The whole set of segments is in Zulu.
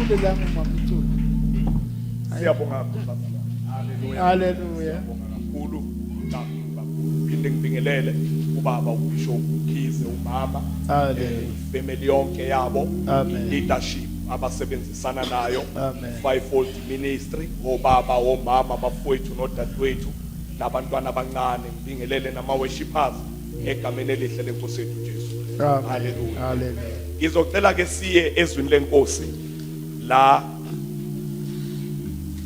Iphelile la ngomama uCulu. Siyabonga kakhulu bazalwane. Haleluya. Haleluya. Siyabonga kakhulu. Kakhulu kakhulu. Phinde ngibingelele ubaba uBishop Mkhize umama. Haleluya. Family yonke yabo. Amen. Leadership abasebenzisana nayo. Amen. Fivefold Ministry, obaba, omama, abafowethu nodadewethu nabantwana abancane ngibingelele nama worshipers egameni elihle lenkosi yethu Jesu. Amen. Haleluya. Haleluya. Ngizocela ke siye ezwini lenkosi la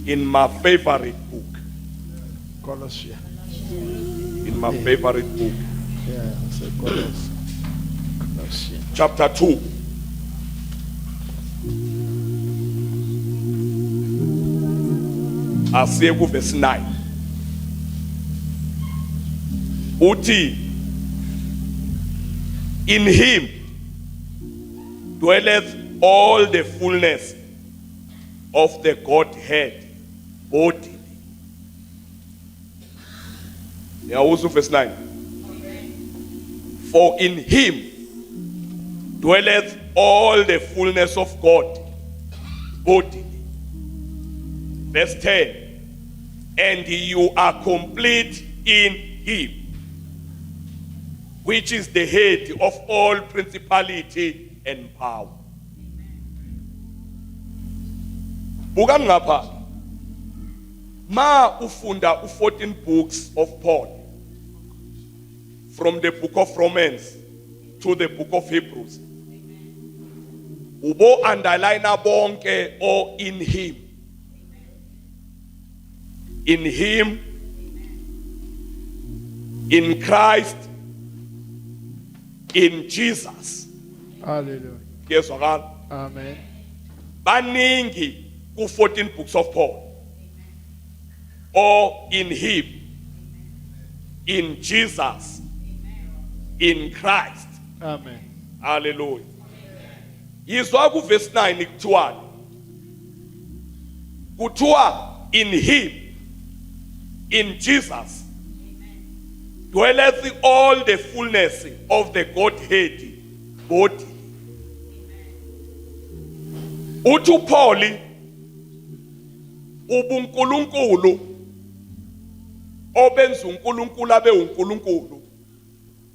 in my favorite book Colossians. in my favorite book Yeah, so Colossians. Colossians. chapter 2 asiye ku verse 9 uthi in him dwelleth all the fullness of the Godhead bodily. Niyawuzwa verse 9. For in him dwelleth all the fullness of God bodily. Verse 10. And you are complete in him, which is the head of all principality and power. Bukani ngapha. Ma ufunda u14 books of Paul from the book of Romans to the book of Hebrews. Ubo underline bonke o in him. In him, in Christ, in Jesus. Hallelujah. Kuyezwakala? Amen. Baningi ku 14 books of Paul. Or in him, in Jesus, in Christ. Amen. Hallelujah. Yizwa ku verse 9 kuthiwani? Kuthiwa in him, in Jesus dwelleth all the fullness of the Godhead bodily. Uthi uPaul ubuNkulunkulu obenza uNkulunkulu abe uNkulunkulu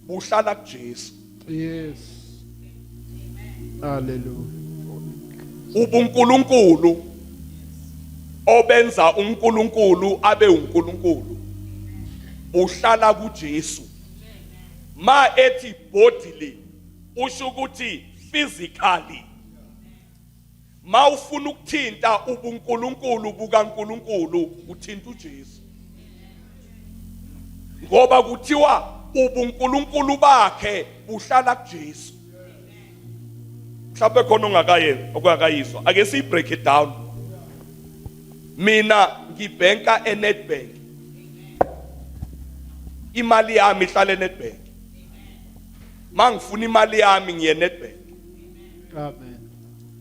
buhlala kuJesu. Yes. Hallelujah. Ubunkulunkulu obenza uNkulunkulu abe uNkulunkulu buhlala kuJesu. Ma ethi bodily usho ukuthi physically. Ma ufuna ukuthinta ubunkulunkulu bukaNkulunkulu uthinta uJesu. Ngoba kuthiwa ubunkulunkulu bakhe buhlala kuJesu. Mhlawumbe khona ongakayenzi okungakayizwa ake siyi break it down. Mina ngibhenka eNedbank. Imali yami ihlala eNedbank. Mangifuna imali yami ngiye eNedbank. Amen.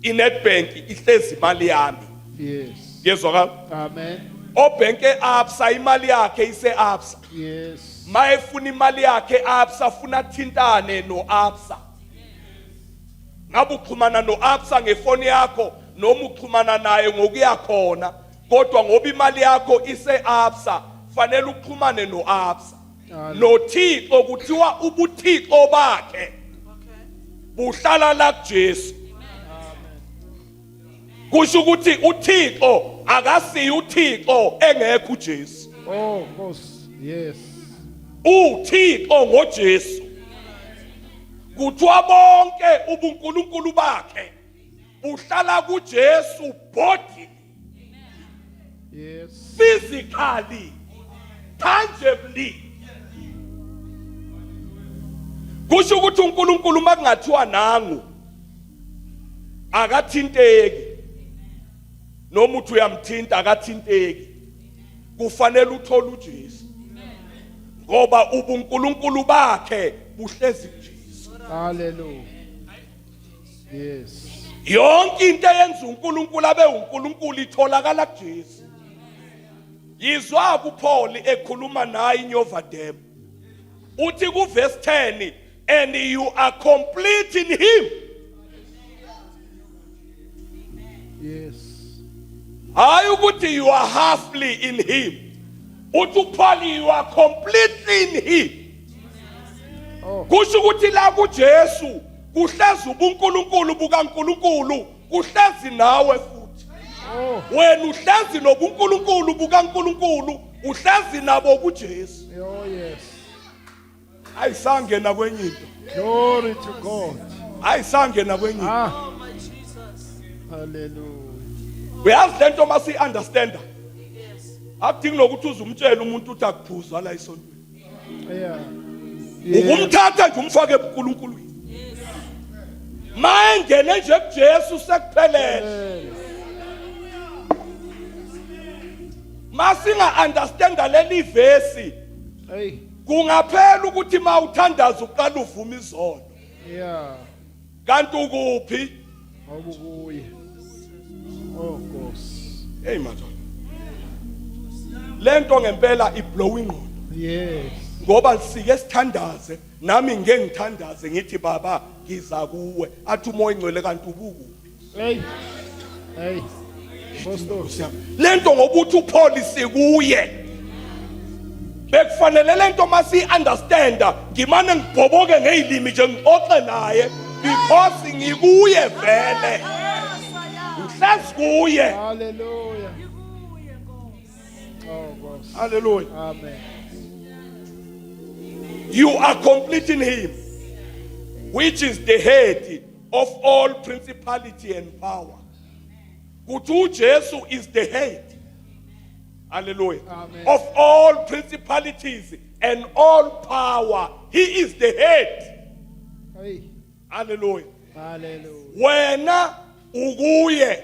iNedbank ihlezi imali yami. Yes. Kuyezwakala? Amen. Obhenke Absa imali yakhe ise Absa. Yes. Mayefuna imali yakhe Absa funa thintane noAbsa. Ngabe uxhumana noAbsa ngefoni yakho noma uxhumana naye ngokuya khona kodwa ngoba imali yakho ise Absa fanele uxhumane noAbsa. NoThixo kuthiwa ubuthixo bakhe buhlala la kuJesu. Kusho ukuthi uThixo akasiyi uThixo engekho uJesu. Oh, Nkosi. Yes. uThixo ngoJesu. Kuthiwa bonke ubuNkulunkulu bakhe buhlala kuJesu body. Yes. Physically, tangibly. Kusho ukuthi uNkulunkulu makungathiwa nangu akathinteki noma uthi uyamthinta akathinteki kufanele uthole uJesu ngoba ubuNkulunkulu bakhe buhlezi kuJesu. Hallelujah. Yes. Yonke into eyenza uNkulunkulu abe uNkulunkulu itholakala kuJesu. Yizwa kuPaul ekhuluma naye inyova dam. Uthi ku verse 10 and you are complete in him. Yes. Hayi ukuthi you are halfly in him. Uthi uPaul you are completely in him. Oh. Kusho ukuthi la kuJesu kuhlezi ubuNkulunkulu bukaNkulunkulu kuhlezi nawe futhi. Oh. Wena uhlezi nobuNkulunkulu bukaNkulunkulu uhlezi nabo kuJesu. Oh yes. Ayisangena kwenye into. Glory to God. Ayisangena kwenye into. Ah. Oh my Jesus. Hallelujah. Uyazi lento masi understand. Yes. Akudingi nokuthi uzumtshele umuntu uthi akuphuzwa la esontweni. Yeah. Yeah. Ukumthatha nje umfake ebuNkulunkulwini. Mayengene nje kuJesu sekuphelele. Yes. Masinga understand leli verse Hey. kungaphela ukuthi mawuthandaza uqala uvuma izono. Yeah. Kanti ukuphi? Awukuye. Oh Nkosi. Hey madoda. Lento ngempela iblow ingqondo. Yes. Ngoba sike sithandaze nami ngeke ngithandaze ngithi baba ngiza kuwe athi umoya ingcwele kanti ubukuphi. Hey. Hey. Pastor. Lento ngoba uthi uPaul sikuye. Bekufanele lento masi understand ngimane ngibhoboke ngezilimi nje ngixoxe naye because ngikuye vele. Ngihlezi kuye. Hallelujah. Oh Nkosi. Hallelujah. Amen. You are complete in him, which is the head of all principality and power. Kuthi uJesu is the head. Hallelujah. Amen. Of all principalities and all power. He is the head. Hey. Hallelujah. Hallelujah. Wena ukuye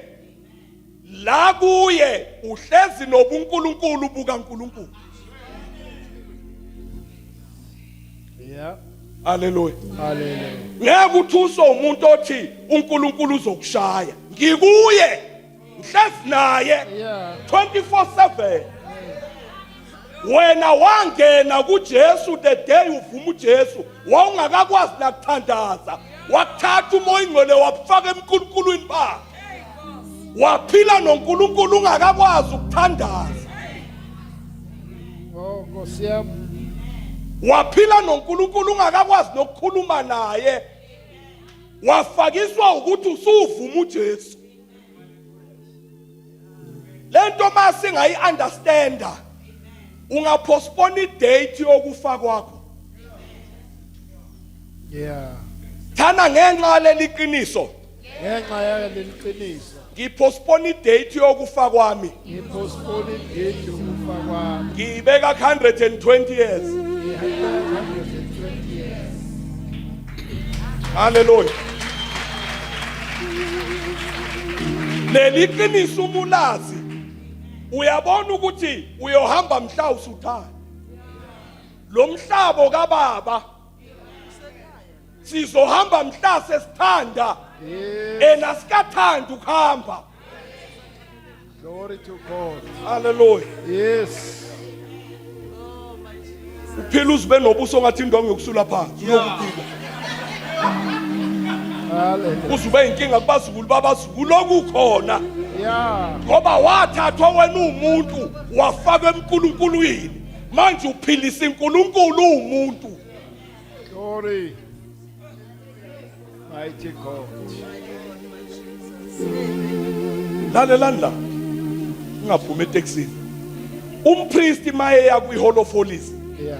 la kuye uhlezi nobuNkulunkulu bukaNkulunkulu. Yeah. Hallelujah. Hallelujah. Ngeke uthuswe umuntu othi uNkulunkulu uzokushaya. Ngikuye. Ngihlezi naye Yeah. 24/7. Wena wangena kuJesu the day uvuma uJesu, wawungakakwazi nakuthandaza. Wakuthatha umoya ingcwele wabufaka emNkulunkulwini bakhe. Waphila noNkulunkulu ungakakwazi ukuthandaza. Oh Nkosi yami. Waphila noNkulunkulu ungakakwazi nokukhuluma naye. Wafakiswa ukuthi usuvuma uJesu. Lento masingayi understanda ungapostpone idate yokufa kwakho. Yeah. Thana ngenxa leli qiniso Ngenxa yaleli qiniso. ngipostpone idate yokufa kwami. Ngipostpone idate yokufa kwami. Ngiyibeka 120 years. 120 years. Hallelujah. Leli qiniso umulazi uyabona ukuthi uyohamba mhla usuthanda. Lo mhlabo kababa sizohamba mhla sesithanda. Yes. Ena sikathanda ukuhamba. Glory to God. Hallelujah. Yes. Uphila uzibe nobuso ngathi indwangu yokusula phansi uyokuphila. Hallelujah. Uzube inkinga kubazukulu babazukulu okukhona. Yeah. Ngoba wathathwa wena umuntu wafakwa emNkulunkulwini. Manje uphilisa iNkulunkulu umuntu. Glory. Mighty God. Lalelani la. Ungaphumi eTexini. Umpriest maye ya kwi Hall of Holies. Yeah.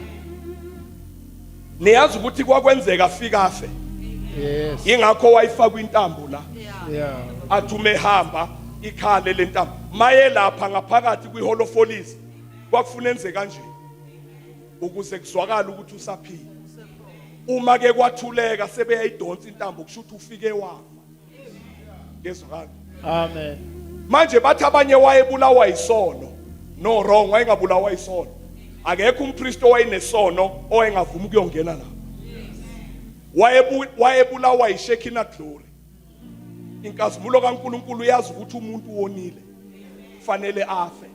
Niyazi ukuthi kwakwenzeka afika afe. Yes. Ingakho wayifakwa intambo la. Yeah. Athi umehamba ikhale lentambo. Maye lapha ngaphakathi kwi Hall of Holies. Kwakufuna enze kanje. Ukuze kuzwakala ukuthi usaphila. Uma ke kwathuleka sebeyayidonsa intambo kusho ukuthi ufike wafa. Ngezwakala. Amen. Manje bathi abanye wayebulawa isono. No wrong, wayengabulawa isono. Akekho umpriest owayenesono owayengavuma ukuyongena lapho. Wayebulawa yiShekinah glory. Inkazimulo kaNkuluNkulu uyazi ukuthi umuntu wonile. Kufanele afe.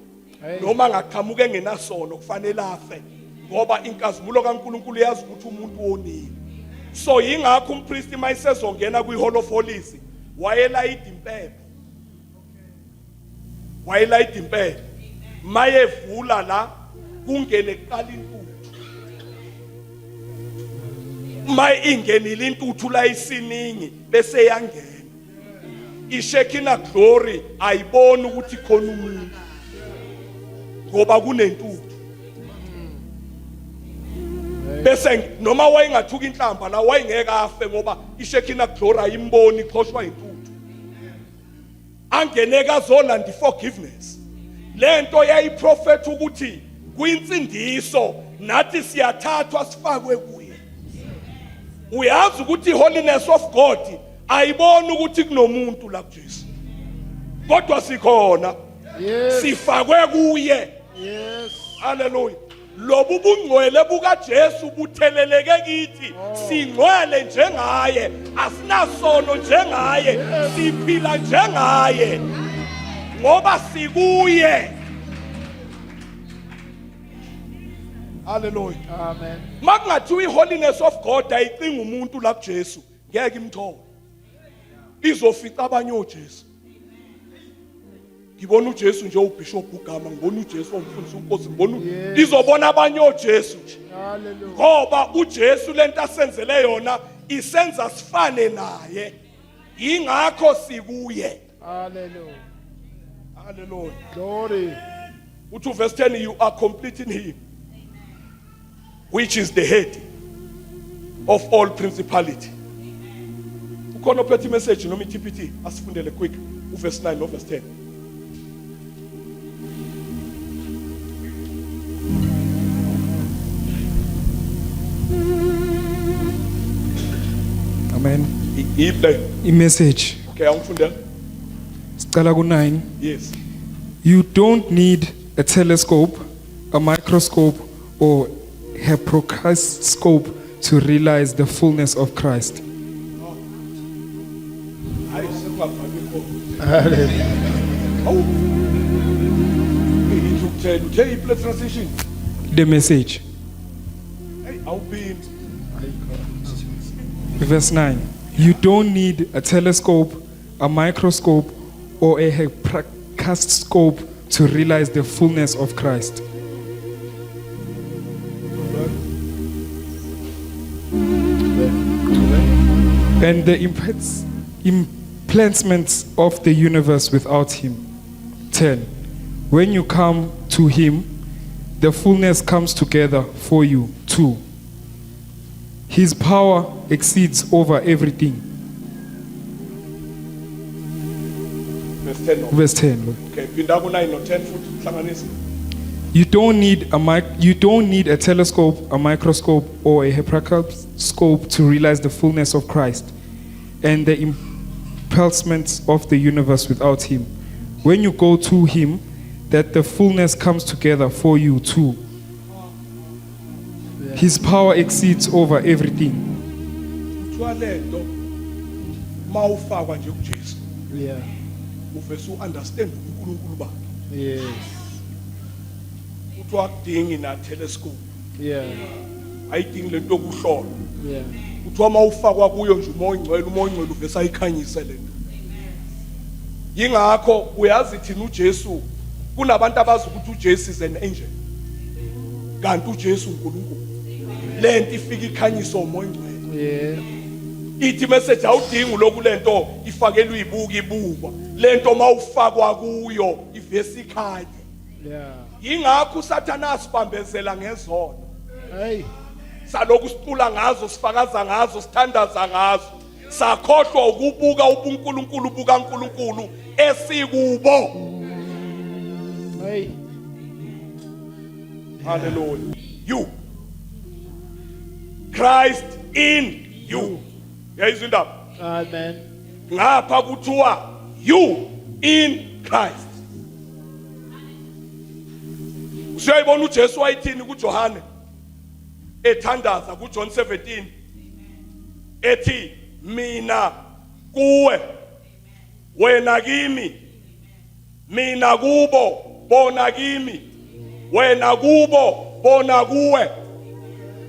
Hey. Noma angaqhamuka engenasono kufanele afe. Ngoba inkazimulo kaNkuluNkulu uyazi ukuthi umuntu wonile. So yingakho umpriest mayisezongena kwiHall of Holies wayelayida impepho. Wayelayida impela. Mayevula la kungene kuqala intuthu. Maye ingenile intuthu la isiningi bese yangena. IShekina glory ayiboni ukuthi khona umuntu ngoba kunentuthu. Bese noma wayengathuka inhlamba la wayengeke afe ngoba iShekina glory ayimboni ixhoshwa intuthu. Angene kazolanda iforgiveness. Lento yayiprofetha ukuthi kwinsindiso nathi siyathathwa sifakwe kuye. Uyazi ukuthi holiness of God ayiboni ukuthi kunomuntu la kuJesu. Kodwa sikhona. Yes. Sifakwe kuye. Yes. Hallelujah. Lobu bungcwele bukaJesu butheleleke kithi. Singcwele njengaye, asinasono njengaye, siphila njengaye. Ngoba sikuye. Hallelujah. Amen. Makungathiwa iholiness of God ayicinga umuntu la kuJesu, ngeke imthole. Izofica abanye oJesu. Ngibona uJesu nje uBishop uGama, ngibona uJesu omfundisi uNkosi, ngibona Yes. izobona abanye oJesu nje. Hallelujah. Ngoba uJesu lento asenzele yona isenza sifane naye. Ingakho sikuye. Hallelujah. Hallelujah. Glory. Uthi verse 10 you are complete in him which is the head of all principality. Ukhona ophethe message noma iTPT asifundele quick uverse 9 no verse 10. Amen. Iple. I-message Okay, angifundele. sicala ku-9. Yes. You don't need a telescope, a microscope or heproscope to realize the fullness of Christ. Hayi sekungafaki khona. Awu. Ithukuthele uthe iple translation. The message. Hey, awuphindi. Verse 9. You don't need a telescope, a microscope or a heproscope to realize the fullness of Christ. And the implacements of the universe without him. 10. When you come to him, the fullness comes together for you too. His power exceeds over everything. Verse 10 no. Verse 10. Lord. Okay, phinda ku 9 no 10 futhi hlanganisa. You don't need a mic, you don't need a telescope, a microscope, or a heproscope to realize the fullness of Christ and the impulsements of the universe without him. When you go to him, that the fullness comes together for you too. His power exceeds over everything. Kuthiwa lento mawufakwa nje kuJesu uvese uunderstand uNkulunkulu bakhe. Yes. Kuthiwa akudingi na telescope. Ayidingi lento yokuhlola. Kuthiwa mawufakwa kuyo nje umoya ongcwele, umoya ongcwele uvese ayikhanyise lento. Yingakho uyazi thina uJesu kunabantu abazi ukuthi uJesu is an angel. Kanti uJesu uNkulunkulu. Lento ifika ikhanyisa umoya ongcwele. Ithi message awudingi lokhu lento ifakelwe ibuka ibukwa. Lento mawufakwa kuyo ivesi ikhanye. Yingakho uSathana asibambezela ngezono. Hey. Salokhu sicula ngazo, sifakaza ngazo, sithandaza ngazo. Sakhohlwa ukubuka ubuNkulunkulu bukaNkulunkulu esikubo. Hey. Hallelujah. You. Christ in you. Yayizwa indaba? Amen. Ngapha kuthiwa you in Christ. Usiyayibona uJesu wayithini kuJohane ethandaza kuJohn 17 ethi mina kuwe wena kimi mina kubo bona kimi wena kubo bona kuwe.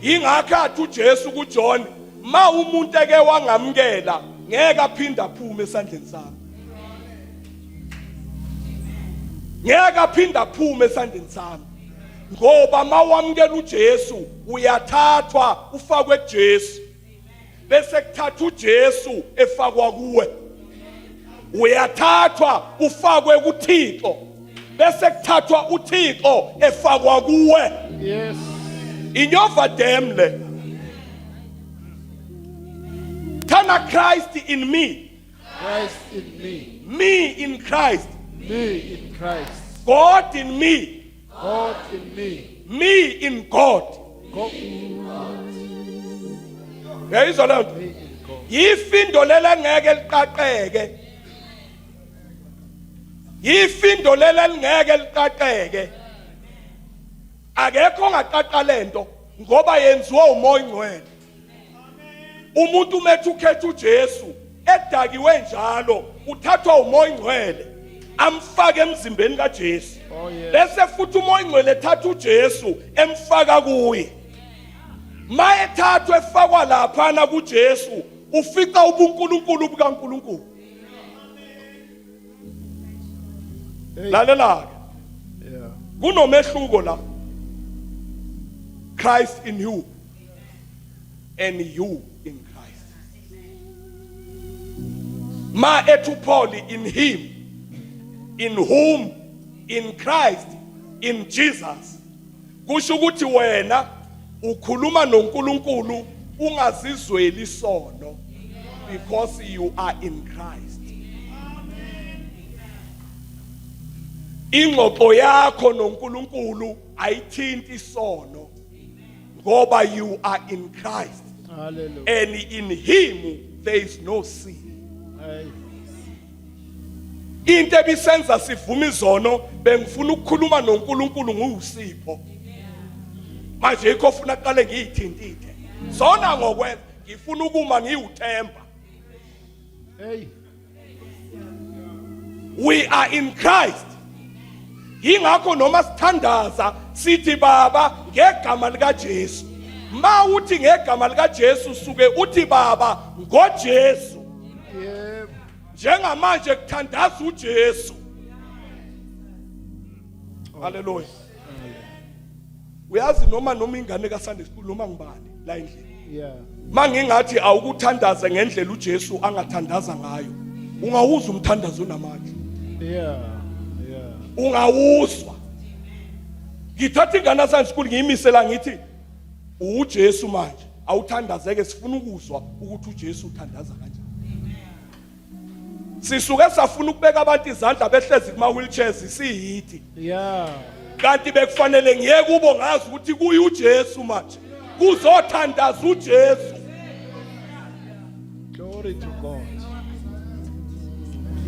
Ingakho athi uJesu kuJohn ma umuntu eke wangamkela ngeke aphinde aphume esandleni sami. Ngeke aphinde aphume esandleni sami. Ngoba mawamukela uJesu uyathathwa ufakwe kuJesu. Bese kuthatha uJesu efakwa kuwe. Uyathathwa ufakwe kuThixo. Bese kuthathwa uThixo efakwa kuwe. Yes. Inyova dam le. Thana Christ in me. Christ in me. Me in Christ. Me in Christ. God in me. God in me. Me in God. God. Uyayizwa leyo nto? Me in God. Yifindo lele ngeke liqaqeke. Yifindo lele lingeke liqaqeke. Akekho ongaqaqa lento ngoba yenziwa umoya ongcwele. Umuntu umethu ukhetha uJesu edakiwe njalo uthathwa umoya ongcwele amfake emzimbeni kaJesu. Oh, yes. Bese futhi umoya ongcwele ethatha uJesu emfaka kuye. Mayethathwa efakwa laphana kuJesu ufica ubuNkulunkulu bukaNkulunkulu. Hey. Lalela ke. Yeah. Kunomehluko la. Christ in you and you in Christ. Ma ethu Paul in him, in whom, in Christ, in Jesus. Kusho ukuthi wena ukhuluma noNkulunkulu ungazizweli isono because you are in Christ. Ingxoxo yakho noNkulunkulu ayithinti isono ngoba you are in Christ. Hallelujah. And in him there is no sin. Hey. Into ebisenza sivuma izono bengifuna ukukhuluma noNkulunkulu nguSipho. Manje yikho ufuna aqale ngiyithintithe. Zona ngokwenza ngifuna ukuma ngiwuthemba. Hey. We are in Christ. Yingakho noma sithandaza sithi baba ngegama lika Jesu. Ma uthi ngegama lika Jesu suke uthi baba ngoJesu. Yebo. Njengamanje kuthandaza uJesu. Hallelujah. Uyazi noma noma ingane ka Sunday school noma ngibani la endlini. Yeah. Mangingathi awukuthandaze ngendlela uJesu angathandaza ngayo. Ungawuzwa umthandazo onamandla. Yeah. Yeah. Ungawuzwa. Ngithatha ingane ya Sunday school ngiyimisela ngithi uJesu manje awuthandazeke sifuna ukuzwa ukuthi uJesu uthandaza kanjani. Sisuke safuna ukubeka abantu izandla behlezi kuma wheelchairs siyithi. Yeah. Kanti bekufanele ngiye kubo ngazi ukuthi kuyi uJesu manje. Kuzothandaza uJesu. Glory to God.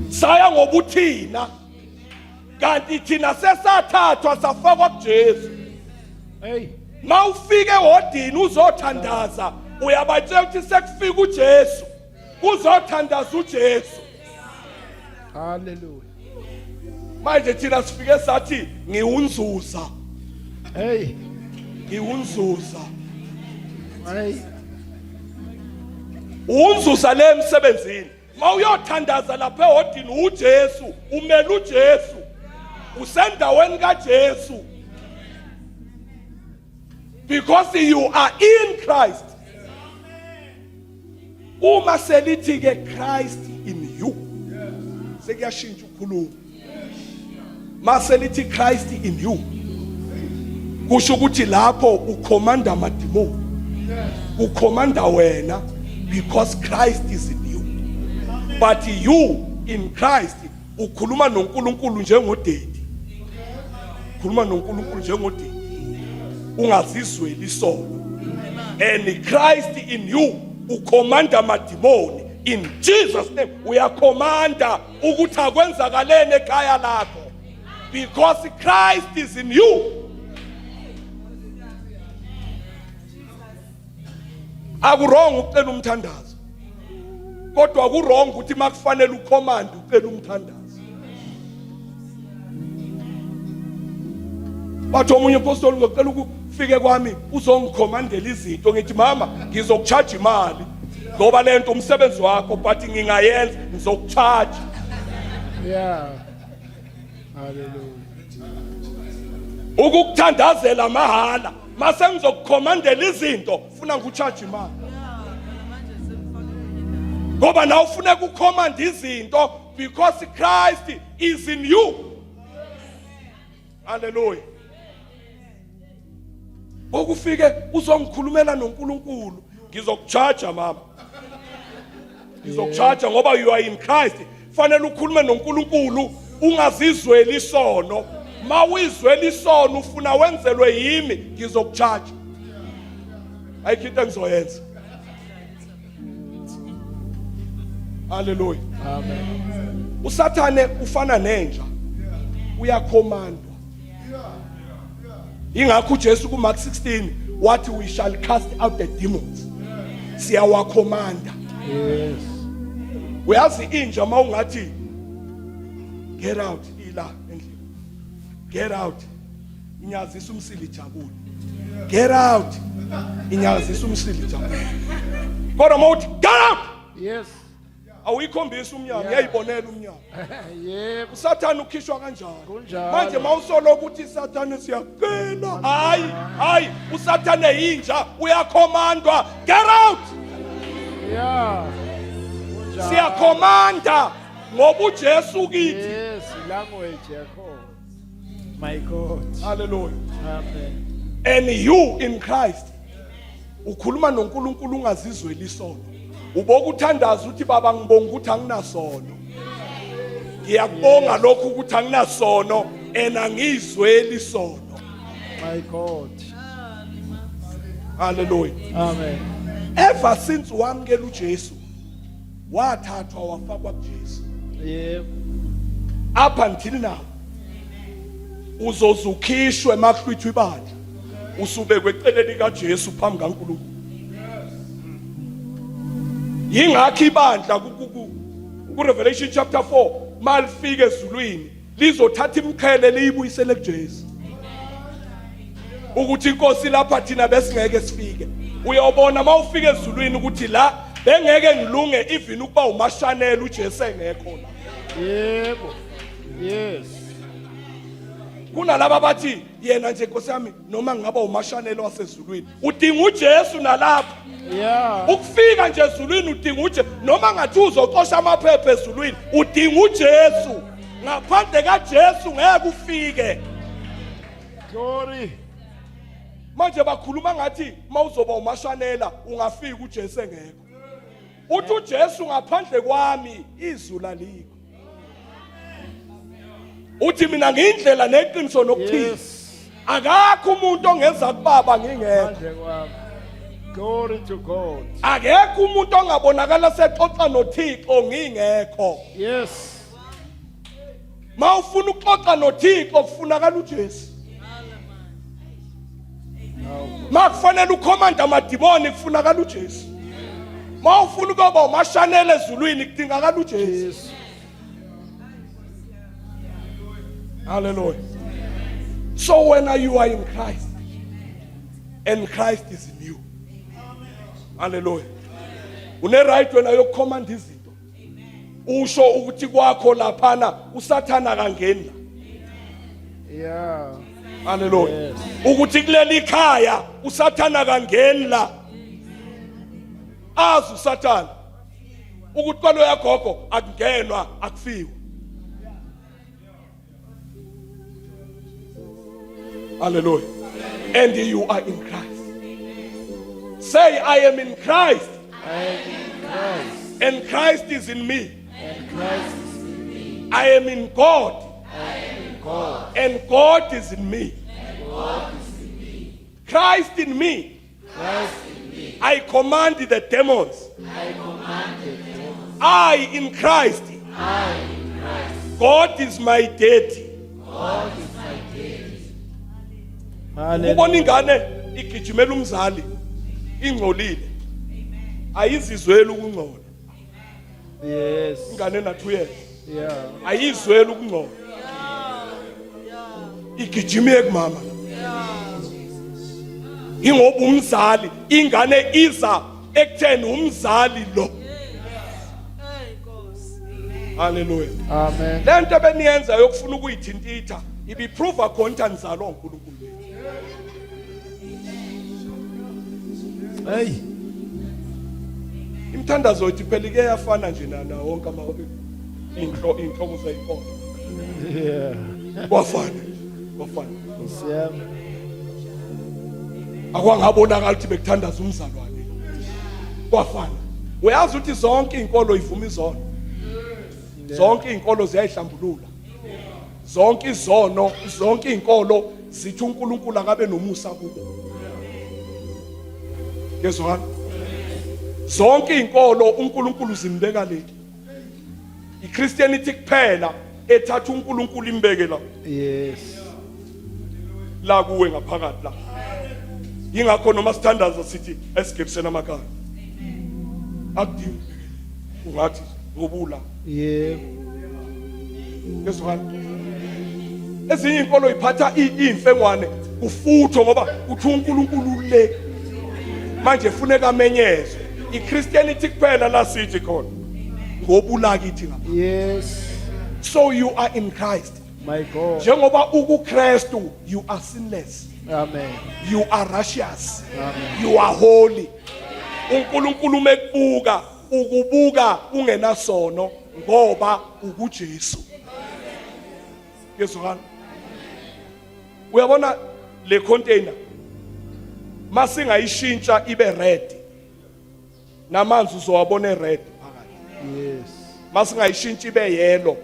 Saya ngobuthina. Kanti thina sesathathwa safakwa kuJesu. Hey. Mawufike ehodini uzothandaza uyabatshela ukuthi sekufika uJesu. Kuzothandaza uJesu. Hallelujah. Manje thina sifike sathi ngiwunzuza. Hey. Ngiwunzuza. Hey. Unzuza le emsebenzini. Mawuyothandaza lapha ehodini uJesu, umele uJesu. Usendaweni kaJesu. Because you are in Christ. Uma selithi ke Christ in you. Sekuyashintsha ukukhuluma. Mase lithi Christ in you. Kusho ukuthi lapho ukhomanda amadimoni. Ukhomanda wena because Christ is in you. But you in Christ ukhuluma noNkulunkulu njengodedi. Ukhuluma noNkulunkulu njengodedi. Ungazizweli isono. And Christ in you ukhomanda amadimoni in Jesus name. Uyakhomanda ukuthi akwenzakaleni ekhaya lakho because Christ is in you. Akurong ukucela umthandazo. Kodwa kurong ukuthi makufanele ucommand ucela umthandazo. Bathi omunye upostoli ngicela ukufike kwami uzongikhomandela izinto ngithi mama ngizokucharge imali ngoba lento umsebenzi wakho but ngingayenza ngizokucharge. Yeah. Hallelujah. Ukukuthandazela mahala mase ngizokukhomandela izinto funa ngikucharge imali. Ngoba nawe ufuneka ucommand izinto because Christ is in you. Hallelujah. Okufike uzongikhulumela noNkulunkulu ngizokucharge mama. Ngizokucharge ngoba you are in Christ. Fanele ukhulume noNkulunkulu ungazizweli isono. Mawizwela isono ufuna wenzelwe yimi ngizokucharge. Ayikho into engizoyenza. Hallelujah. Amen. Usathane ufana nenja. Uyakhomandwa. Ingakho uJesu kuMark 16 wathi we shall cast out the demons. Siyawakhomanda. Yes. Uyazi inja mawungathi get out ila endlini. Get out. Inyazisa umsili ijabule. Get out. Inyazisa umsili ijabule. Kodwa mawuthi get out Yes. awuyikhombisi umnyango uyayibonela umnyango. Yebo. usathane ukhishwa kanjalo Kunjalo. manje mawusolo ukuthi sathane siyacela hayi hayi usathane yinja uyakhomandwa get out Yeah. Kunjalo. siyakhomanda ngoba uJesu kithi Yes, language yakho. My God. haleluya Amen. and you in Christ ukhuluma noNkulunkulu ungazizweli isono ubokuthandaza uthi baba ngibonga ukuthi anginasono ngiyakubonga lokhu ukuthi anginasono and angizweli isono My God. haleluya Amen. ever since wamukela uJesu wathathwa wafakwa kuJesu Yebo. up until now uzozukhishwe makuhlwithwa ibandla usubekwe eceleni kaJesu phambi kaNkulunkulu yingakho ibandla ku Revelation chapter 4 malifike ezulwini lizothatha imiqhele liyibuyisele kuJesu ukuthi inkosi lapha thina besingeke sifike uyobona mawufika ezulwini ukuthi la bengeke ngilunge even ukuba umashanela uJesu engekho la Yebo. Yes. Kunalaba bathi yena nje Nkosi yami noma ngingaba umashanelo wasezulwini udinga uJesu nalapha. Yeah. Ukufika nje ezulwini udinga uJesu noma ngathi uzoxosha amaphepha ezulwini udinga uJesu. Ngaphandle kaJesu ngeke ufike. Glory. Manje bakhuluma ngathi mawuzoba umashanela ungafika uJesu engekho. Uthi uJesu ngaphandle kwami izulu alikho. Uthi mina ngiyindlela neqiniso nokuphila. Yes. Akakho umuntu ongeza kubaba ngingekho. Phandle kwami. Glory to God. Akekho umuntu ongabonakala sexoxa noThixo ngingekho. Yes. Mawufuna ukuxoxa noThixo kufunakala uJesu. Makufanele ukhomanda amadimoni kufunakala uJesu. Mawufuna ukuba umashanele ezulwini kudingakala uJesu. Jesu. Hallelujah. So when you are in Christ and Christ is in you. Hallelujah. Une right wena yokukhomanda izinto. Usho ukuthi kwakho laphana usathana akangeni la. Yeah. Hallelujah. Yes. Ukuthi kuleli khaya usathana akangeni la. Azi usathana ukuthi kwalo yagogo akungenwa akufiwe. Hallelujah. And you are in Christ. Say I am in Christ I am in Christ. and Christ is in me. And Christ is in me. I am in God I am in God. and God is in me. God is in me. Christ in me. Christ in me. I command the demons. I command the demons. I in Christ. I in Christ. God is my daddy. God is my daddy. Ubona ingane igijimela umzali ingcolile. Ayizizweli ukungcola. Yes. Ingane na 2 years. Yeah. Ayizweli ukungcola. Igijime kumama. Ingoba umzali ingane iza ekutheni umzali lo. Hey Nkosi. Hallelujah. Amen. Lento ebeniyenza yokufuna ukuyithintitha Ibiprova khona ukuthi anizalwa uNkulunkulu wethu. Hey. Imithandazo yethu phela ike yafana nje na wonke ama inhlo inhlobo zeyinkolo. Yeah. Kwafana. Kwafana. Nkosi yami. Akwangabonakala ukuthi bekuthandaza umzalwane. Kwafana. Uyazi ukuthi zonke izinkolo ivuma izono. Zonke izinkolo ziyayihlambulula. Zonke izono, zonke izinkolo zithi uNkulunkulu akabe nomusa kubo. Yezwani? Zonke izinkolo uNkulunkulu zimbeka le. IChristianity kuphela ethatha uNkulunkulu imbeke la. Yes. La kuwe ngaphakathi la. Ingakho noma sithandaza sithi esigebisena amakhaya. Akudingi ungathi ngobula. Yebo. Yezwani? Ezinye inkolo iphatha imfengwane ufutho ngoba uthi uNkulunkulu le. Manje funeka amenyezwe. IChristianity kuphela la sithi khona. Ngobula kithi ngapha. Yes. So you are in Christ. My God. Njengoba ukuKristu you are sinless. Amen. You are righteous. Amen. You are holy. uNkulunkulu mekubuka ukubuka ungenasono ngoba ukuJesu. Yezwakala. Uyabona le container masingayishintsha ibe red namanzi uzowabona red phakathi. Yes. Masingayishintsha ibe yellow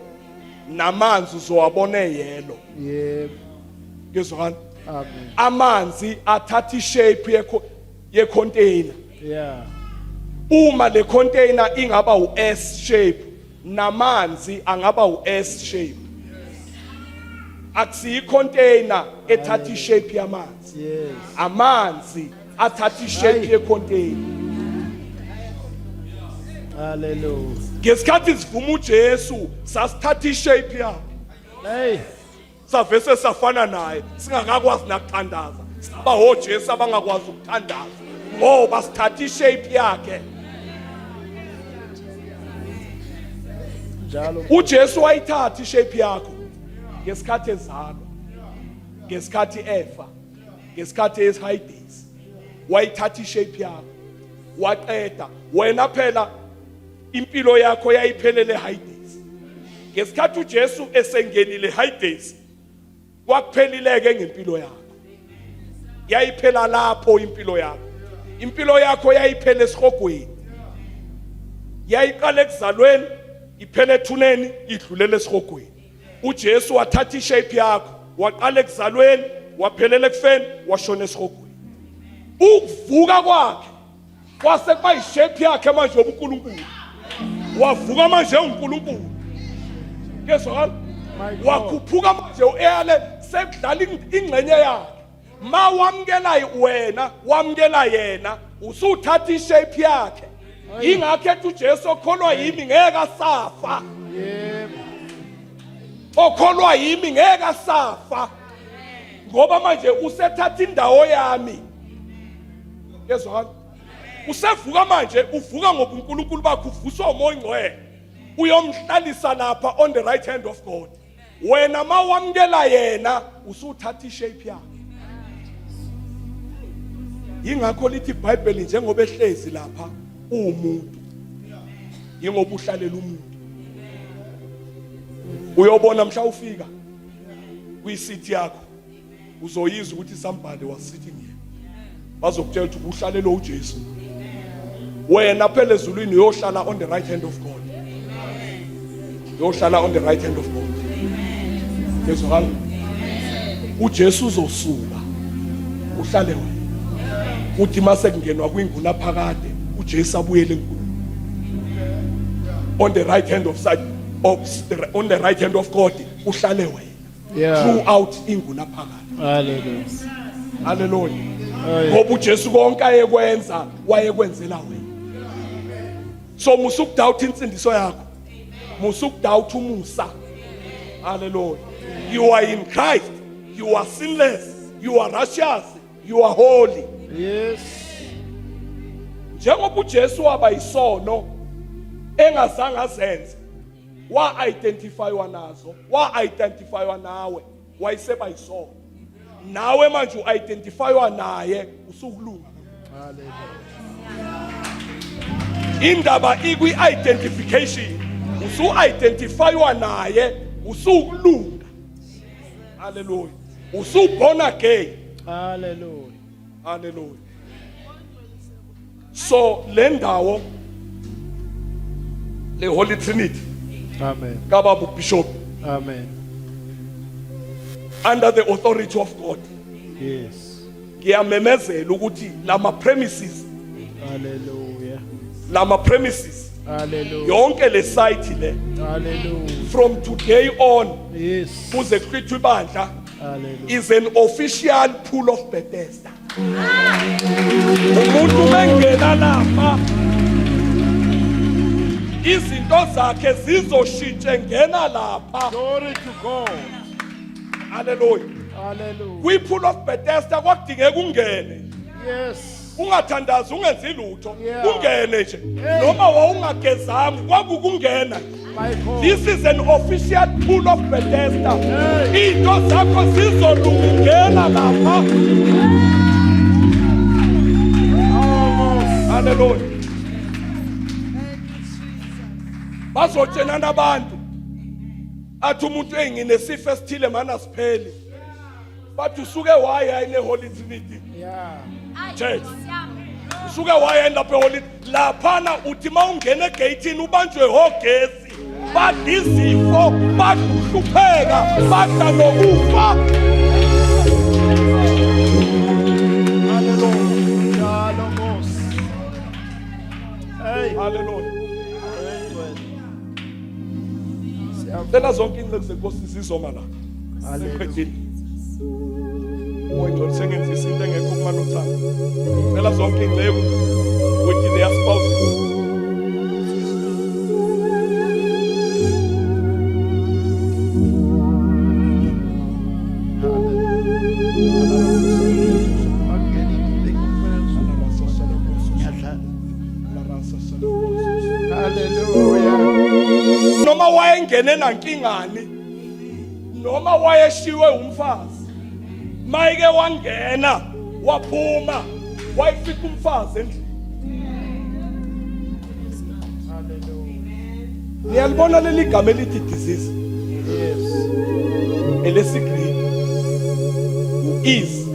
namanzi uzowabona yellow. Yebo. Yezwakala. Amen. Amanzi athatha ishape yekho ye container. Yeah. Uma le container ingaba u-S shape namanzi angaba u-S shape. Akusiyi container ethatha ishape yamanzi. Yes. Amanzi athatha ishape ye container. Hallelujah. Ngesikhathi sivuma uJesu sasithatha ishape yakhe. Hey. Savese safana naye singakakwazi nakuthandaza. Saba oJesu abangakwazi ukuthandaza ngoba sithatha ishape yakhe. Njalo. uJesu wayithatha ishape yakho ngesikhathi ezalwa, ngesikhathi efa, ngesikhathi eHades. Wayithatha ishape yakho waqeda. Wena phela impilo yakho yayiphelele eHades. Ngesikhathi uJesu esengenile eHades kwakuphelileke ngempilo yakho. Yayiphela lapho impilo yakho. Impilo yakho yayiphela esihogweni. Yayiqala ekuzalweni, iphele ethuneni, idlulele esihogweni. uJesu wathatha ishape yakho, waqala ekuzalweni, waphelela ekufeni, washona esihogweni. Ukuvuka kwakhe kwase kuba ishape yakhe manje yobuNkulunkulu. Wavuka manje uNkulunkulu. Kezwakala? Wakhuphuka manje ueyale sekudlala ingxenye yakhe. Ma wamukela wena, wamukela yena, usuthatha ishape yakhe. Ingakho ethi uJesu okholwa yimi ngeke asafa. Yebo. Okholwa yimi ngeke asafa. Ngoba manje usethatha indawo yami. Yezwakala? Usevuka manje, uvuka ngobuNkulunkulu bakhe, uvuswa uMoya oNgcwele. Uyomhlalisa lapha on the right hand of God. Wena mawamukela yena usuthatha ishape yakhe. Ingakho lithi iBhayibheli njengoba ehlezi lapha uwumuntu. Ingoba uhlalela umuntu. Uyobona mhla ufika kwi-seat yakho uzoyizwa ukuthi somebody was sitting here. Bazokutshela ukuthi ubuhlalele uJesu. Wena phela ezulwini uyohlala on the right hand of God. Uyohlala on the right hand of God. Yezwakala? uJesu uzosuka uhlale wena. Uthi mase kungenwa kwinguna phakade uJesu abuyele enkulu. On the right hand of side of on the right hand of God uhlale wena. Yeah. Throughout inguna phakade. Hallelujah. Hallelujah. Ngoba uJesu konke ayekwenza wayekwenzela wena. So musukudoubt insindiso yakho. Musukudoubt umusa. Hallelujah. You are in Christ. You are sinless. You are righteous. You are holy. Yes. Njengoba uJesu waba isono engazange azenze, wa-identifywa nazo, wa-identifywa nawe. Wayeseba yisono. Nawe manje u-identifywa naye usukulunga. Indaba ikwi-identification. Usu-identifywa naye usukulunga. Hallelujah. Usu-born again. Hallelujah. Hallelujah. So le ndawo le Holy Trinity. Amen. Kababa Bishop. Amen. Under the authority of God. Yes. Ngiyamemezela ukuthi lama premises. Hallelujah. Lama premises. Hallelujah. Yonke le site le. Hallelujah. From today on. Yes. Kuze kuchithwe ibandla. Hallelujah. Is an official pool of Bethesda. Umuntu mengena lapha izinto zakhe zizoshintsha ngena lapha. Glory to God. Hallelujah. Hallelujah. Kwi pool of Bethesda kwakudingeka ungene. Yes. Ungathandazi ungenzi lutho. Yeah. Ungene nje. Hey. Noma wawungagezanga kwakukungena. My God. This is an official pool of Bethesda. Hey. Into zakho zizolungena lapha. Almost. Hallelujah. Bazotshenana abantu. Athi umuntu enginesifo esithile mana sipheli. Bathi usuke waya ine Holy Trinity. Yeah. Church. Usuke waya lapha eHoly laphana uthi mawungena egate ubanjwe hogesi. Badla izifo, badla badla nokufa. Hallelujah. Njalo Nkosi. Hey. Hallelujah. Ngcwele. Cela zonke inceku zenkosi zizoma la. Hallelujah. Seqedile. Umoya sengenzisa into engekho kumanothando. Cela zonke inceku with their spouses. Hallelujah. Noma wayengene nankingani noma wayeshiwe umfazi mayike wangena waphuma wayefika umfazi endlini. Hallelujah. Niyalibona leli gama elithi disease? Yes. ElesiGreek u-is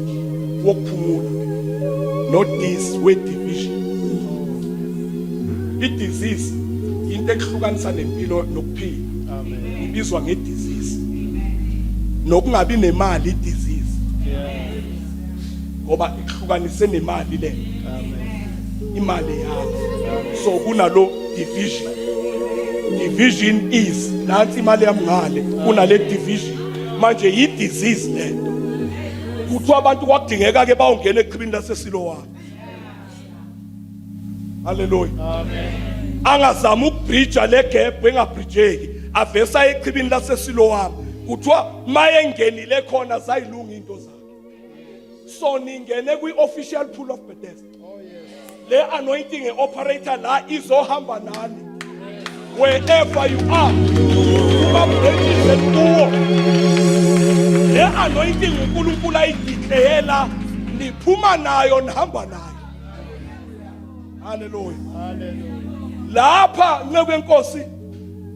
wokuphumula no dis we-division. I-disease into ekuhlukanisa nempilo nokuphila. Amen. Ibizwa nge-disease. Nokungabi nemali i-disease. Yeah. Ngoba ikuhlukanise nemali le. Amen. Imali yakho. So kunalo division. Division is nansi imali yami ngale kunale division. Manje i-disease lento. Kuthiwa abantu kwakudingeka ke bawungena echibini laseSilowa. Hallelujah. Amen. Angazama ukubridge le gap engabridgeki avesa echibini laseSilowa. Kuthiwa mayengenile khona zayilunga into zakhe. So ningene kwi-official pool of Bethesda. Oh yes. Le anointing e-operator la izohamba nani wherever you are. Kuma branches ekuwo le anointing uNkulunkulu ayideclare niphuma nayo nihamba nayo. Hallelujah. Hallelujah. Lapha nceku yenkosi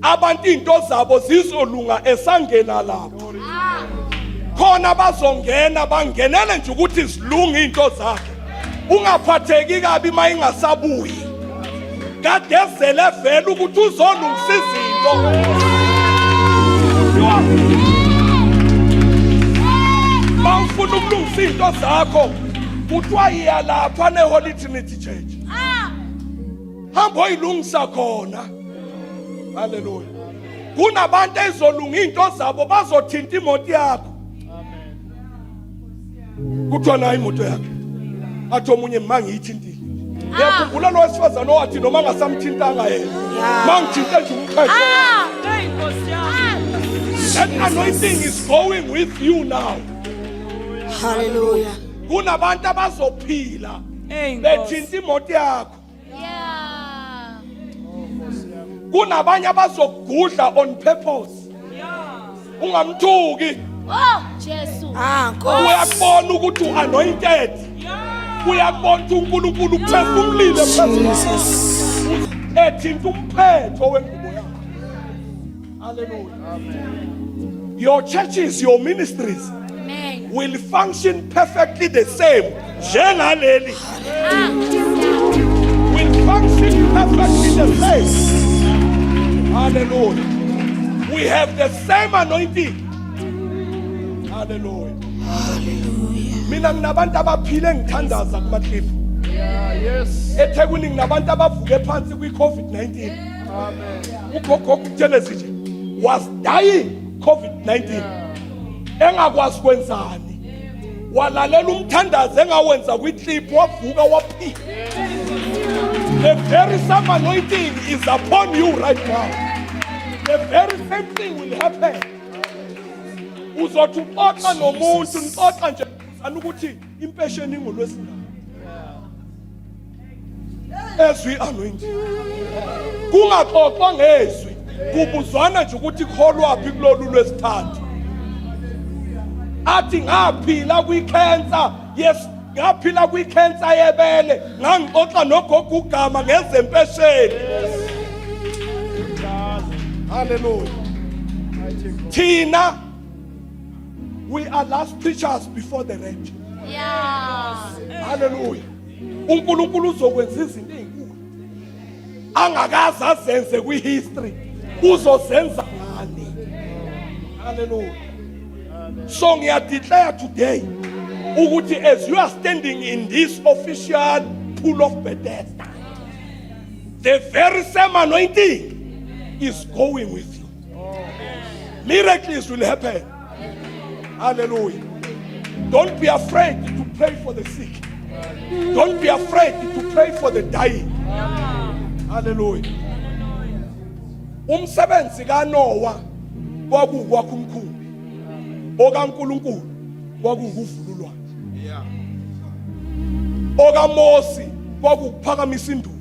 abantu into zabo zizolunga esangena lapha. Khona bazongena bangenele nje ukuthi zilunge into zakhe. Ungaphatheki kabi mayingasabuyi. Kade ezele vele ukuthi uzolungisa izinto. Mawufuna ukulungisa izinto zakho kuthiwa iya lapha ne-Holy Trinity Church. Hamba oyilungisa khona. Hallelujah. Kunabantu ezolunga izinto zabo bazothinta imoto yakho. Amen. Kuthiwa nayo imoto yakhe. Athi omunye mangiyithintile. Uyakhumbula lo wesifazane owathi noma ngasamthintanga yena. Mangithinte nje umqhele. Hey Nkosi yami. That anointing is going with you now. Hallelujah. Kunabantu abazophila Hey Nkosi. bethinta imoto yakho. Yeah. Kunabanye abazokugudla on purpose. Yeah. Ungamthuki. Oh, Jesu. Ah, Nkosi. Uyakubona ukuthi uanointed. Uyakubona ukuthi uNkulunkulu uphefumulile phezu Jesus. ethinta umphetho wengubo yakhe. Hallelujah. Amen. Your churches, your ministries Amen. will function perfectly the same njengaleli. Ah, Will function perfectly the same. Hallelujah. We have the same anointing. Hallelujah. Hallelujah. Mina nginabantu abaphile ngithandaza kuma-clip. Yeah, yes. eThekwini nginabantu abavuke phansi kwi-COVID-19. Amen. Ugogo Buthelezi nje was dying COVID-19. Engakwazi kwenzani. Walalela umthandazo engawenza kwi-clip wavuka waphila. The very same anointing is upon you right now. The very same thing will happen. Uzothi uxoxa nomuntu nixoxa nje uzana ukuthi impesheni ingolwesingaki. Ezwi anointing. Kungaxoxwa ngezwi, kubuzwana nje ukuthi kholwaphi kulolu lwesithathu. Athi ngaphila kwi-cancer, yes, ngaphila kwi-cancer yebele, ngangixoxa nogogo ugama ngezempesheni. Hallelujah. Thina we are last preachers before the rapture. Yeah. Hallelujah. uNkulunkulu uzokwenza izinto ezinkulu angakaze azenze kwihistory uzozenza ngani. Hallelujah. So ngiyadeclare today ukuthi as you are standing in this official pool of Bethesda, the very same anointing is going with you. Miracles will happen. Hallelujah. Don't be afraid to pray for the sick. Don't be afraid to pray for the dying. Hallelujah. Umsebenzi kaNoah kwakukwakha umkhumbi. OkaNkuluNkulu kwakukuvula ulwandle. OkaMosi kwakukuphakamisa induku.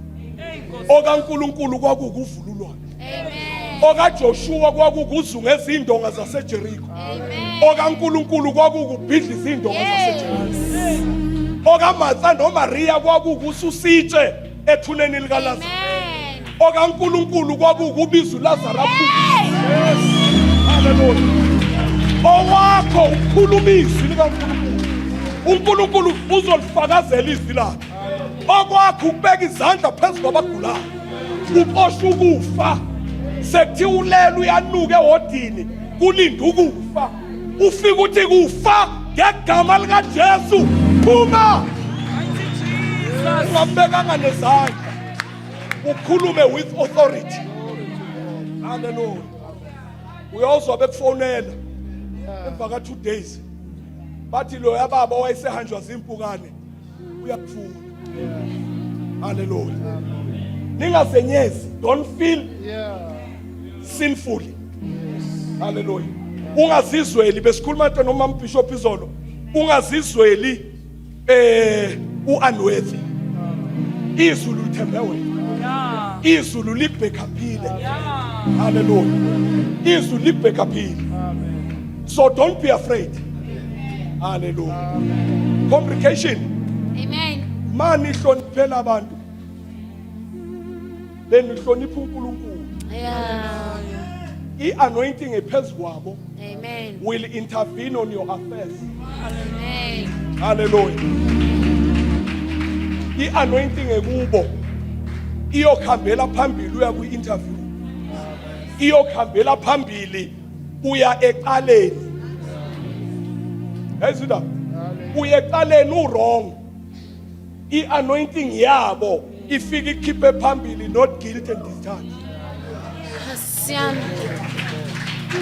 OkaNkuluNkulu kwakukuvula ulwandle. Amen. OkaJoshua kwakukuzungeza indonga zaseJericho. Amen. OkaNkuluNkulu kwakukubhidliza indonga zaseJericho. Yes. OkaMartha noMaria kwakukususa itshe ethuneni likaLazaro. Amen. OkaNkuluNkulu kwakukubiza uLazaro aphume. Hey. Hallelujah. Owakho ukhuluma izwi likaNkuluNkulu. uNkulunkulu uzolifakazela izwi lakhe. Okwakho ukubeka izandla phezu kwabagulayo. Uxosha ukufa. Sekuthiwa ulele uyanuka ehodini kulinda ukufa. Ufika uthi kufa ngegama likaJesu. Phuma! Ungambekanga nezandla. Ukhulume with authority. Hallelujah. Uyozwa bekufonela emva ka 2 days. Bathi lo yababa owayesehanjwa zimpukane uyakufuna. Hallelujah. Ningazenyezi, don't feel sinfully. Hallelujah. Ungazizweli besikhuluma nto noma umbishop izolo. Ungazizweli uunworthy. Izulu lithembe wena. Izulu likubhekaphile. Hallelujah. Izulu likubhekaphile. So don't be afraid. Hallelujah. Congregation, Amen. mani hloniphela abantu. Benihlonipha uNkulunkulu. Yeah. I-anointing ephezu kwabo Amen. will intervene on your affairs. Amen. Hallelujah. I-anointing ekubo iyokhambela phambili uya kwi-interview. Iyokhambela phambili uya ecaleni. Yazi la? Uya ecaleni u-wrong. I-anointing yabo ifika ikhiphe phambili not guilt and discharge. Nkosi yami.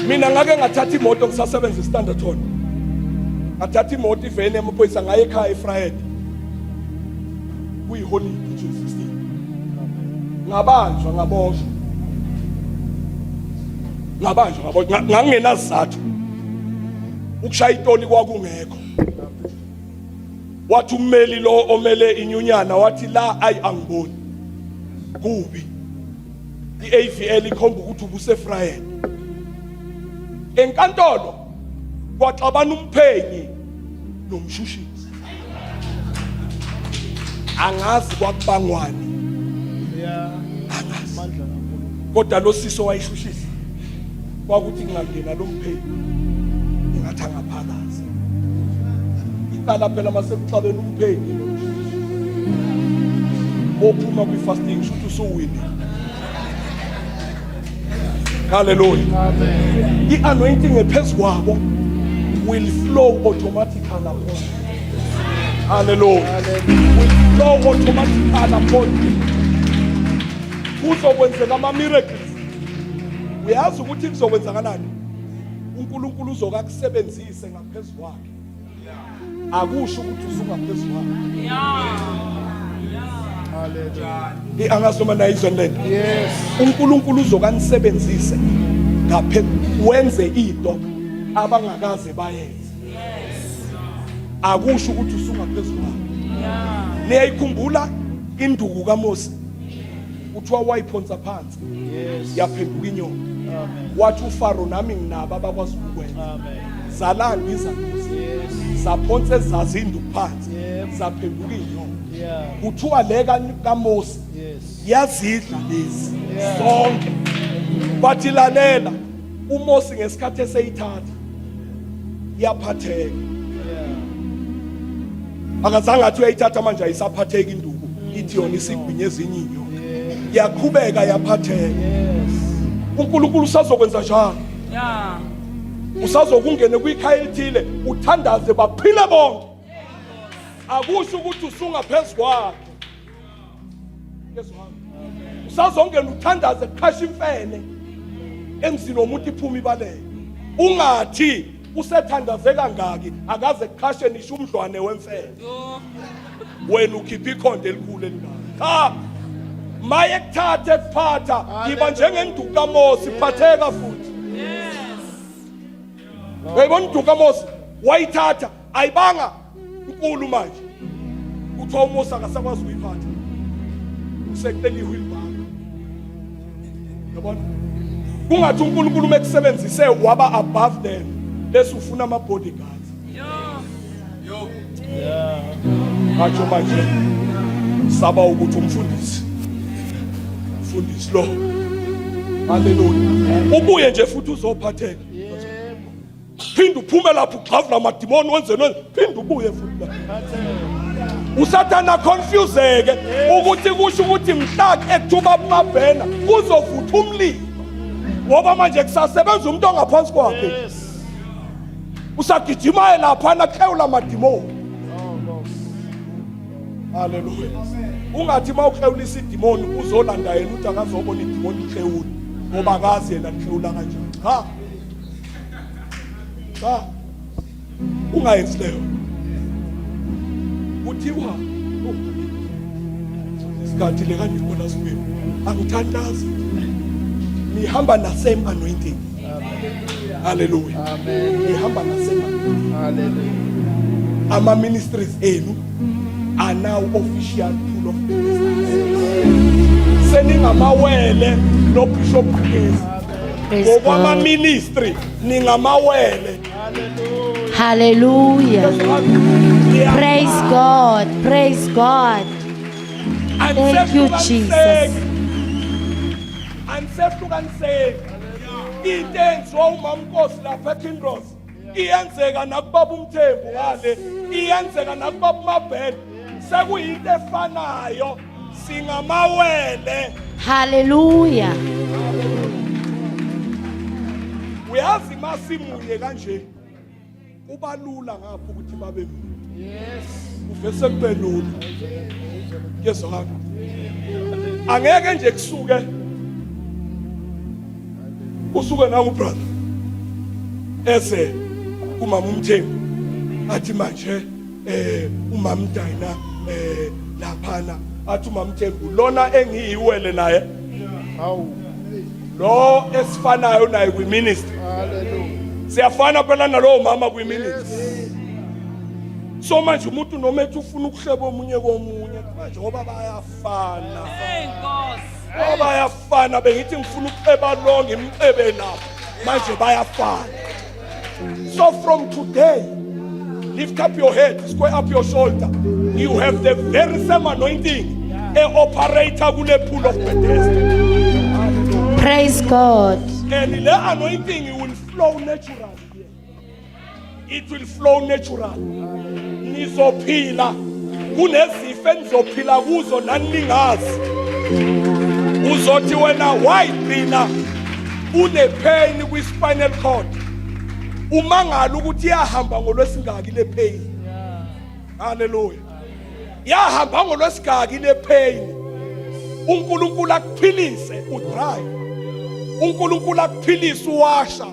Mina ngake ngathatha imoto ngisasebenza iStanderton. Ngathatha imoto iveni yamaphoyisa ngaye ekhaya eFriday. Kuyiholide June 16. Ngabanjwa ngaboshwa. Ngabanjwa ngaboshwa ngangingenazathu. Ukushaya itoli kwakungekho. Wathi ummeli lo omele inyunyana wathi la ayi angiboni. Kubi. I-AVL ikhomba ukuthi ubuse Friday. Enkantolo. Kwaxabana umphenyi nomshushisi. Angazi kwakubangwani. Yeah. Angazi. Amandla kaNkulunkulu. Kodwa lo siso wayishushisa. Kwakuthi kungangena lo mphenyi. Ingathi angaphalaza. Iqala phela mase kuxabene umphenyi nomshushisi. Ophuma kwi-fasting shuthi usuwinile. Hallelujah. Amen. I-anointing ephezu kwabo will flow automatically upon you. Hallelujah. Will flow automatically upon you. Kuzokwenzeka ama-miracles. Uyazi ukuthi kuzokwenzakalani? uNkulunkulu uzokakusebenzise ngaphezu kwakhe. Akusho ukuthi usungaphezu kwakhe. Hallelujah. Angazi noma nayizwa lento. Yes. uNkulunkulu uzokanisebenzise ngaphe wenze into abangakaze bayenze. Akusho ukuthi usungaphezu kwakhe. Niyayikhumbula induku kaMose? Kuthiwa wayiphonsa phansi Yes. yaphenduka inyoka. Amen. Wathi uFaro nami nginabo abakwazi ukwenza. Amen. Zalanda izanusi. Yes. Zaphonsa ezazi induku phansi. Yebo. Zaphenduka inyoka. Yeah. Kuthiwa le kaMose Yes. yazidla lezi Yeah. zonke. Bathi lalela uMose ngesikhathi eseyithatha yaphatheka. Yeah. Akazange athi uyayithatha manje ayisaphatheki induku ithi yona isigwinye ezinye inyoka. Yaqhubeka yaphatheka. Yes. uNkulunkulu usazokwenza njalo. Yeah. Usazokungena kwikhaya elithile uthandaze baphile bonke. Akusho ukuthi usungaphezu kwakhe. Yezwa. Usazongena uthandaze kuqhasha imfene emzini womuntu iphuma ibaleke. Ungathi usethandaze kangaki akaze kuqhashe nisho umdlwane wemfene. Wena ukhipha ikhonde elikhulu elingaka. Cha. Maye kuthathe kuphatha yiba njengenduku kaMose phatheka futhi. Uyayibona induku kaMose wayithatha ayibanga inkulu manje. Kuthiwa uMose akasakwazi ukuyiphatha. Usecela i-wheelbarrow. Yabona? Kungathi uNkulunkulu uma ekusebenzise waba above them bese ufuna ama bodyguards. Ngatsho manje saba ukuthi umfundisi umfundisi lo. Haleluya. Ubuye nje futhi uzophatheka. Phinde uphume lapho ugxavula amadimoni wenze nwenze phinde ubuye futhi la. Usathana confuseke ukuthi kusho ukuthi mhla ekuthuba mabhena kuzovutha umlilo. Ngoba manje kusasebenza umuntu ongaphansi kwakhe. Yes. Usagijima lapha nakhewula amadimoni. Oh, Lord. Haleluya. Ungathi mawuklewulisa idimoni uzolanda yena uthi akazobona idimoni iklewula ngoba akazi yena liklewula kanjani. Cha. Cha. Ungayenzi leyo. Kuthiwa isikhathi le kaNicholas Kwini angithandazi. Nihamba na same anointing. Hallelujah. Amen. Nihamba na same anointing. Hallelujah. Ama ministries enu are now official pool of ministers. Seningamawele no Bishop Chris. Praise Ngokwama God. ministry ningamawele. Hallelujah. Praise God. Praise God. Thank you, Jesus. Anisehlukaniseki. Into enziwa umamnkosi lapha eKindros iyenzeka nakubaba uMthembu ngale, iyenzeka nakubaba uMabhele. Sekuyinto efanayo singamawele. Hallelujah. Uyazi masimunye kanje kuba lula ngapha ukuthi babe munye. Yes. Kuvese kube lula. Yezwakala. Angeke nje kusuke usuke nangu brother eze kumama uMthembu athi manje umama Dina laphana athi umama Mthembu lona engiyiwele naye Hawu. lo esifanayo naye kwiministry. Hallelujah. Siyafana phela nalowo mama kwiministry. So manje umuntu noma ethi ufuna ukuhleba omunye komunye manje ngoba bayafana. Hey Nkosi. Ngoba bayafana bengithi ngifuna ukuceba lo ngimcebe lapha. Manje bayafana. So from today, lift up your head, square up your shoulder. You have the very same anointing e-operator kule pool of Bethesda. Praise God. And le anointing will flow naturally here. It will flow naturally. Nizophila kunezifo enizophila kuzo nani ningazi. Uzothi wena why gcina une pain kwi spinal cord. Umangala ukuthi iyahamba ngolwesingaki le pain. Hallelujah. Yahamba ngolwesingaki le pain. uNkulunkulu akuphilise udrive. uNkulunkulu akuphilise uwasha.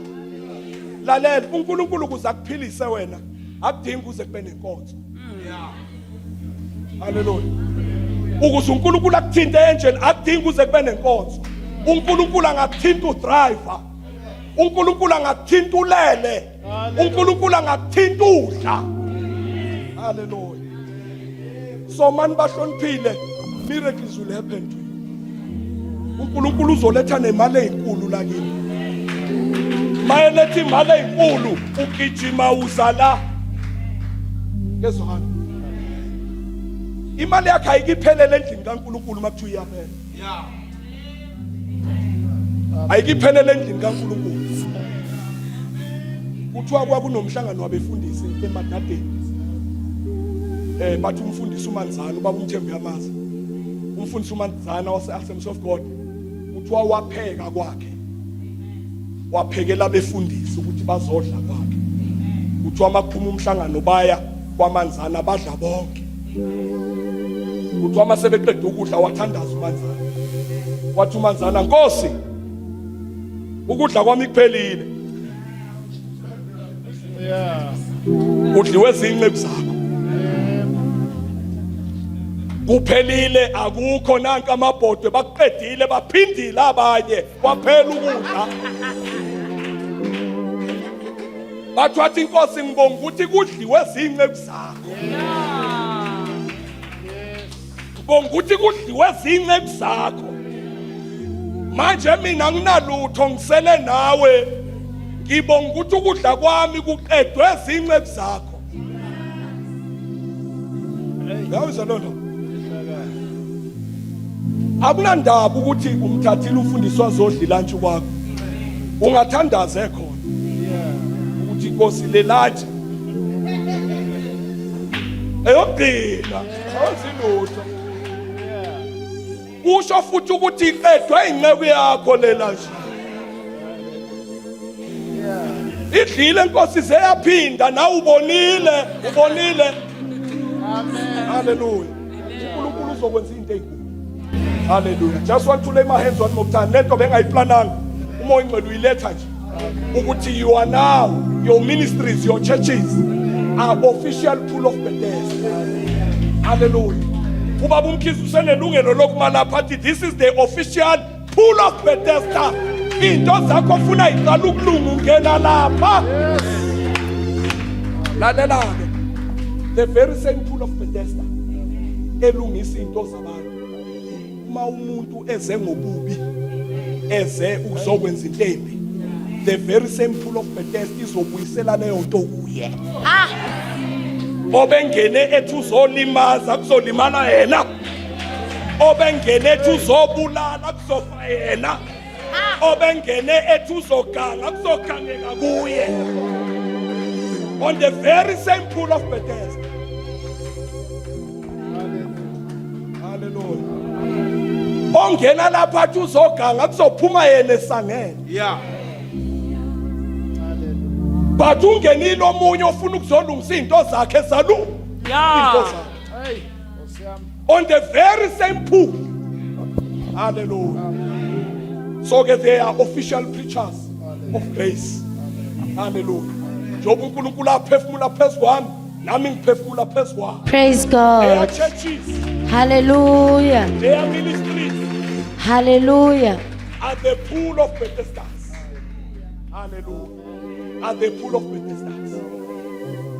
Lalela uNkulunkulu ukuze akuphilise wena akudingi uze kube nenkonzo. Hallelujah. Ukuze uNkulunkulu akuthinte enjeni akudingi uze kube nenkonzo. uNkulunkulu angakuthinta udriver. uNkulunkulu angakuthinta ulele. uNkulunkulu angakuthinta udla. Hallelujah. So mani bahloniphile miracles will happen to you. uNkulunkulu uzoletha nemali ezinkulu la kimi. Mayeletha imali ezinkulu ugijima uza la. Kezwakala. Imali yakhe ayikiphelele endlini kaNkulunkulu makuthiwa iyaphela. Yeah. Ayikiphelele endlini kaNkulunkulu. Kuthiwa kwakunomhlangano wabefundisi emadadeni. Bathi umfundisi uManzana ubaba uMthembu yamazi. Umfundisi uManzana wase Assemblies of God kuthiwa wapheka kwakhe. Waphekela abefundisi ukuthi bazodla kwakhe. Kuthiwa makuphuma umhlangano baya kwaManzana badla bonke. Kuthiwa uma sebeqeda ukudla wathandaza uManzana. Wathi uManzana, Nkosi, ukudla kwami kuphelile. Kudliwe izinceku zakho. Kuphelile akukho nanka amabhodwe bakuqedile baphindile abanye kwaphela ukudla. Bathi wathi inkosi ngibonga ukuthi kudliwe izinceku zakho. Ngibonga ukuthi kudliwe izinceku zakho. Manje mina nginalutho ngisele nawe. Ngibonga ukuthi ukudla kwami kuqedwe izinceku zakho. Ngawuzwa lona. Akunandaba ukuthi umthathile umfundisi wazodla ilantshi kwakho. Ungathandaza ekhona. Ukuthi inkosi le lunch eyokugcina awenzi lutho. Usho futhi ukuthi iqedwe inceku yakho le lunch. Idlile inkosi seyaphinda nawe ubonile ubonile. Amen. Hallelujah. uNkulunkulu uzokwenza into ezinkulu. Hallelujah. Just want to lay my hands one more time. Lento bengayiplananga. Umoya ingcwele uyiletha nje. Ukuthi you are now your ministries, your churches are official pool of Bethesda. Hallelujah. Ubaba uMkhize usenelungelo lokuma lapha athi this is the official pool of Bethesda. Into zakho ufuna iqala ukulunga ungena lapha. Lalela ke. The very same pool of Bethesda elungisa into zabantu. Uma umuntu eze ngobubi eze ukuzokwenza into embi the very same pool of Bethesda izobuyisela leyo nto kuye. Obengene ethi uzolimaza kuzolimala yena. Obengene ethi uzobulala kuzofa yena. Obengene ethi uzoganga kuzogangeka kuye. On the very same pool of Bethesda. Hallelujah. Ongena lapha athi uzoganga kuzophuma yena esangene. Yeah. But ungenile omunye ofuna ukuzolungisa izinto zakhe zalu. Into zakhe. Hey, Nkosi yami. On the very same pool. Hallelujah. So ke they are official preachers of grace. Hallelujah. Njengoba uNkulunkulu aphefumula phezu kwami, nami ngiphefumula phezu kwabo. Praise Their God. churches, Hallelujah. their ministries Hallelujah. are the pool of Bethesda. Hallelujah. Are the pool of Bethesda.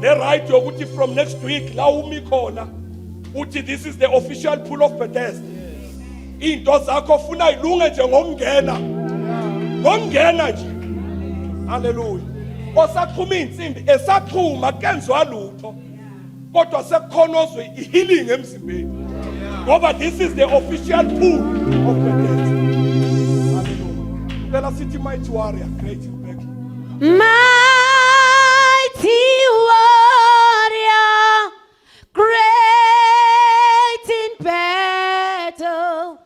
Le right yokuthi from next week la umi khona uthi this is the official pool of Bethesda. Into zakho ufuna ilunge nje ngokungena. Ngokungena nje. Hallelujah. Osaxhuma insimbi esaxhuma kenzwa lutho. Kodwa sekukhona ozwe i-healing emzimbeni. Ngoba this is the official pool of Bethesda. Hallelujah. Cela sithi mighty warrior great in battle. Mighty warrior, great in battle,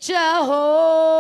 Jehovah.